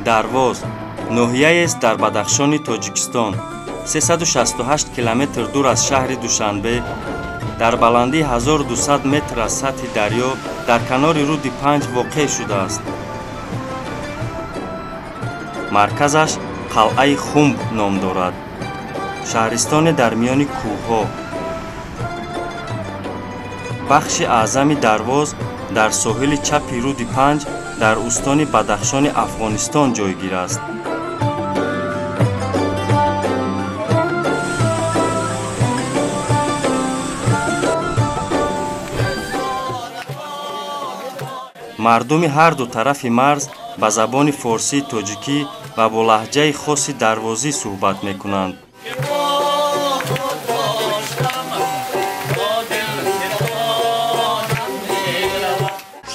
Дарвоз ноҳияест дар Бадахшони Тоҷикистон, 368 километр дур аз шаҳри Душанбе, дар баландии 1200 метр аз сатҳи дарё дар канори руди Панҷ воқеъ шудааст. Марказаш қалъаи Хумб ном дорад. Шаҳристоне дар миёни кӯҳҳо. Бахши аъзами Дарвоз дар соҳили чапи руди Панҷ дар устони Бадахшони Афғонистон ҷойгир аст. Мардуми ҳар ду тарафи марз ба забони форсии тоҷикӣ ва бо лаҳҷаи хоси дарвозӣ суҳбат мекунанд.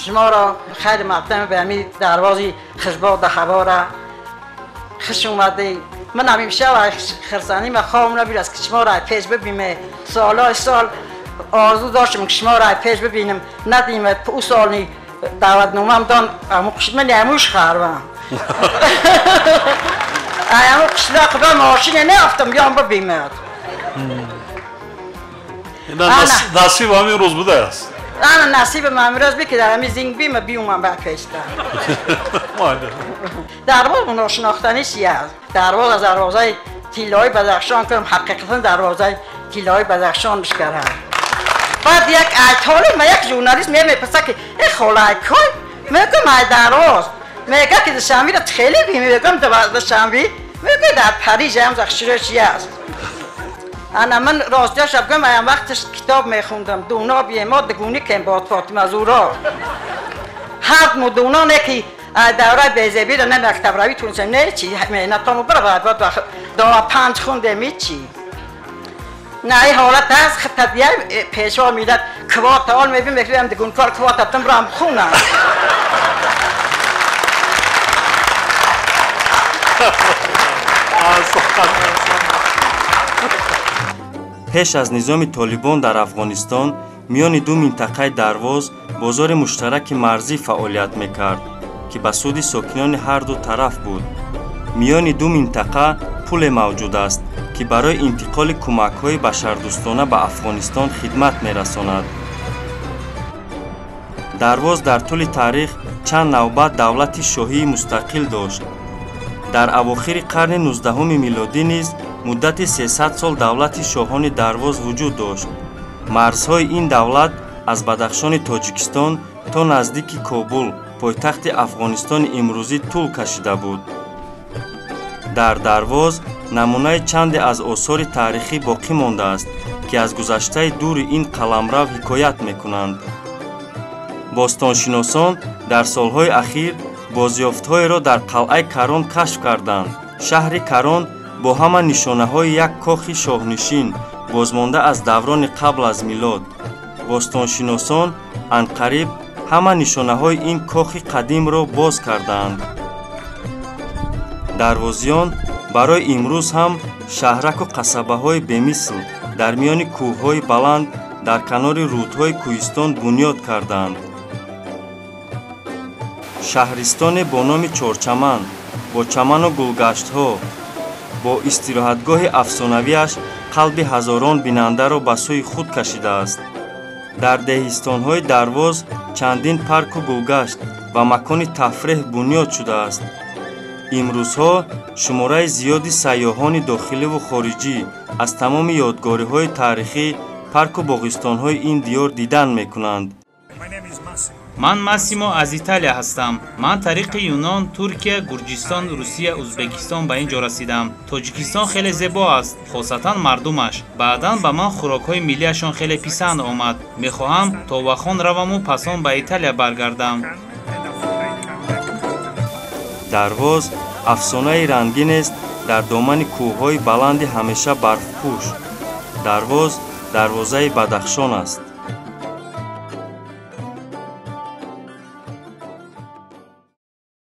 Шуморо хайр мақдам ба ҳамин дарвози хишбода ҳавора хуш омадед. Ман ҳамеша хирсанӣ ма хобам набуд аз ки шуморо пеш бибиме. Солҳои сол орзу доштам ки шуморо пеш бибинам, надидем. Ӯ солни даъватномаам дон, ман амуш харвам. Аму қишлоқ ба мошине неафтам биём бибимад. Насиб ҳамин рӯз будааст. Ана насибам ҳамин рӯз би ки дар ҳамин зинг бима биумам ба пешта. Дарвоз ношинохтанӣ чи аст? Дарвоз аз дарвозаи тиллои Бадахшон кунам, ҳақиқатан дарвозаи тиллои Бадахшон бишкарам. Баъд як айтоле ма як журналист мепурса ки э хола кой? Мегӯям ай Дарвоз. Мега ки Душанберо хеле бими, мегӯям Душанбе, мегӯ дар Париж ҳам захширо чи аст. Ана ман ростиаш бигӯям, аям вақташ китоб мехондам. Дуна бием мо дигуни кем бод Фотима Зуро. Ҳар мудуна не ки давраи безебиро не мактабравӣ тунсем, не чи меҳнатому бара баъд дова панҷ хундем ҳичи. На ин ҳолат аст, хитадия пешво милад квота ол мебин мегӯям дигункор квота тум рам хунам. Пеш аз низоми Толибон дар Афғонистон миёни ду минтақаи Дарвоз бозори муштараки марзӣ фаъолият мекард, ки ба суди сокинони ҳар ду тараф буд. Миёни ду минтақа пуле мавҷуд аст, ки барои интиқоли кӯмакҳои башардӯстона ба Афғонистон хидмат мерасонад. Дарвоз дар тӯли таърих чанд навбат давлати шоҳии мустақил дошт. Дар авохири қарни 19 милодӣ низ муддати 300 сол давлати шоҳони Дарвоз вуҷуд дошт. Марзҳои ин давлат аз Бадахшони Тоҷикистон то наздики Кобул, пойтахти Афғонистони имрӯзӣ тӯл кашида буд. Дар Дарвоз намунаи чанде аз осори таърихӣ боқӣ мондааст, ки аз гузаштаи дури ин қаламрав ҳикоят мекунанд. Бостоншиносон дар солҳои ахир бозёфтҳоеро дар қалъаи Карон кашф карданд. Шаҳри Карон бо ҳама нишонаҳои як кохи шоҳнишин бозмонда аз даврони қабл аз милод. Бостоншиносон анқариб ҳама нишонаҳои ин кохи қадимро боз кардаанд. Дарвозиён барои имрӯз ҳам шаҳраку қасабаҳои бемисл дар миёни кӯҳҳои баланд дар канори рӯдҳои кӯҳистон бунёд кардаанд. Шаҳристоне бо номи Чорчаман бо чаману гулгаштҳо бо истироҳатгоҳи афсонавиаш қалби ҳазорон бинандаро ба сӯи худ кашидааст. Дар деҳистонҳои Дарвоз чандин парку гулгашт ва макони тафреҳ бунёд шудааст. Имрӯзҳо шумораи зиёди сайёҳони дохиливу хориҷӣ аз тамоми ёдгориҳои таърихӣ, парку боғистонҳои ин диёр дидан мекунанд. Ман Массимо аз Италия ҳастам. Ман тариқи Юнон, Туркия, Гурҷистон, Русия, Узбекистон ба ин ҷо расидам. Тоҷикистон хеле зебо аст, хосатан мардумаш. Баъдан ба ман хӯрокҳои миллиашон хеле писанд омад. Мехоҳам то Вахон раваму пас он ба Италия баргардам. Дарвоз афсонаи рангинест дар домани кӯҳҳои баланди ҳамеша барфпӯш. Дарвоз дарвозаи Бадахшон аст.